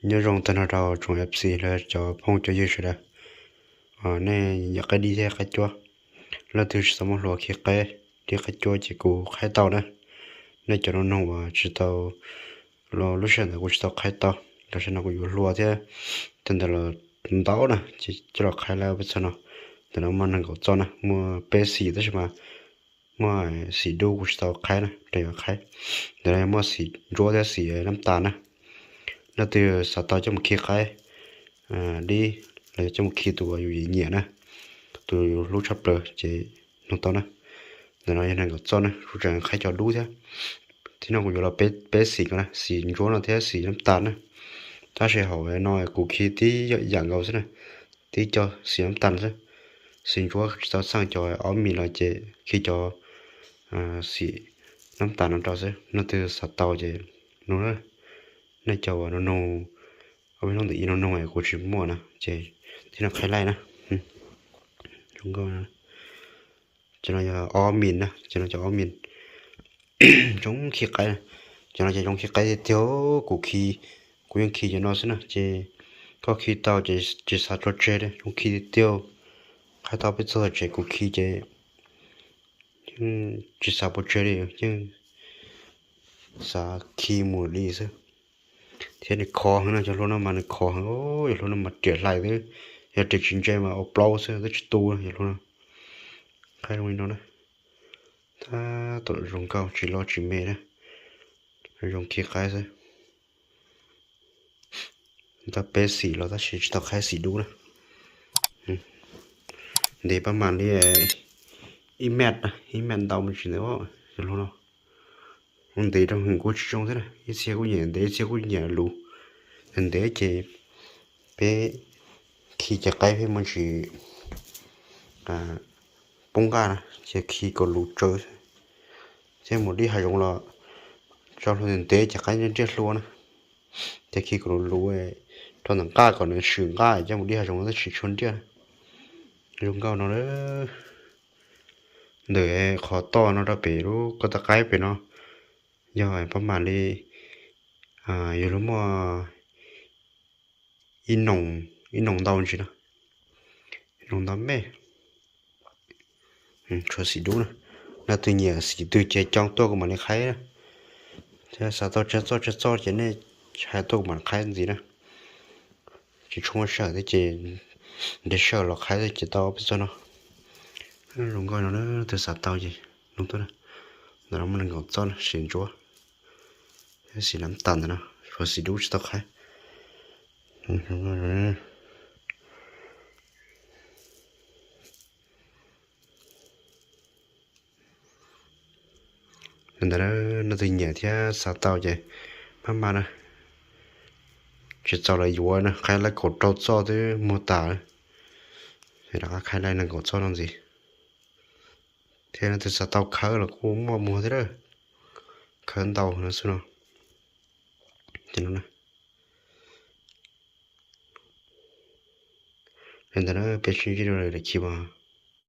Nyob zoo tag nrho rau tsoom F C los cov phooj cov ywg sawv daws. Nej nyiam qaib dib thiab qaib cuab, leej twg tsis tau muaj hlua khi qaib dib qaib cuab ces kuv qhaib tau na. Nej cov nug nug uas tsis tau, lub sij hawm ntawd kuv tsis tau qhaib tau, los sij hawm no kuv yuav hlua thiab, tag ntawd los ntau na ces coj los qhaib lawm peb txog no. Ntawm no muaj nees nkaum txoj na, muaj peb xim tab sis mas muaj xim dub kuv tsis tau qhaib na, rau yuav qhaib. Ntawm no yog muaj xim ntsuab thiab xim nab tas na. Leej twg xav tau coj mus khi qaib dib los yog coj mus khi tus uas yus nyiam na, tus yus hlub tshaj plaws ces nug tau na. Ntawm no yog nees nkaum txoj na, kuv tseem qhaib cov dub thiab. Thib no kuv yuav los peb xim ko na, xim ntsuab no thiab xim nab tas na. Tab sis hauv no kuv khi tib yam nkaus xwb na, tib co xim nab tas xwb. Xim ntsuab tsis tau xaj cov ob mis los ces khi cov xim nab tas no rau xwb. Leej twg xav tau ces nug na. Nej cov uas nug nug, ob peb hnub ntawm ib nug nug kuv tsis muaj na ces thib no qhaib laij na. Cov no yog ob mis na, cov no cov ob mis. Zoo khi qaib, cov no ces zoo khi qaib tiag tiag. Kuv khi, kuv yeej khi cov no xwb na ces koj khi tau ces tsis xav tso tseg li, zoo khi tiag tiag. Qhaib tau peb txog tsev kuv khi ces yeej tsis xav pov tseg li, yeej xav khi mus li xwb. Thiab nws khov heev na, cov hlua no mas nws khov heev, cov hlua no mas riam hlais xwb, yog riam tsis ntse mas ua plaub xwb twb tsis tu cov hlua no. Qhaib zoo li no na, tab tom zoo nkauj tsis loj tsis me na, zoo khi qaib xwb. Tau peb xim los tab sis tsis tau qhaib xim dub na. Ntev pab mam li ib mev, ib mev ntau me ntsis ntawd cov hlua no. Ntev rau hwm kuj tsis zoo thiab na, ib txhia kuj nyiam ntev, ib txhia kuj nyiam luv. Ntev ces peb khi ces qaib peb muaj ntsis poob nqaj na, ces khi kom luv tsawv. Thiab mus dib hav zoov los tso hlua ntev ces qaib nriaj hlua na. Ces khi kom luv luv rau ntawm nqaj kom nws swm nqaj coj mus dib hav zoov tab sis tsis tshua nriaj na. Zoo nkauj no. Ntawm qhov toj no rau pem lub ko taw qaib pem no yog pab mam li yuav luag muaj ib noog ntau ntsis no, ib noog ntau me. Tshuav xim dub na, leej twg nyiam xim twg ces coj tuaj kuv mam li qhaib na. Thiab xav tau tsawg txoj tsawg txoj ces nej hais tuaj kuv mam li qhaib ntxiv na. Tsis tshua muaj sij hawm thiab ces ntev sij hawm los qhaib ces tau peb txoj no. Zoo nkauj no, leej twg xav tau ces nug tuaj na. Ntawm no muaj nees nkaum txoj na, xim ntsuab, xim nab tas ntawm no, tshuav xim dub tsis tau qhaib. Ntawd leej twg nyiam thiab xav tau ces maj mam na, tsis txaus los yuav na, qhaib lawm kaum rau txoj twb muag tas lawm. Rov qab qhaib lawm nees nkaum txoj no ntxiv. Thiab leej twg xav tau khawb los kuj muaj muag thiab lawm, khawb ntau no xwb no. Li ntawd na, peb sib ntsib dua lwm daim khi mas.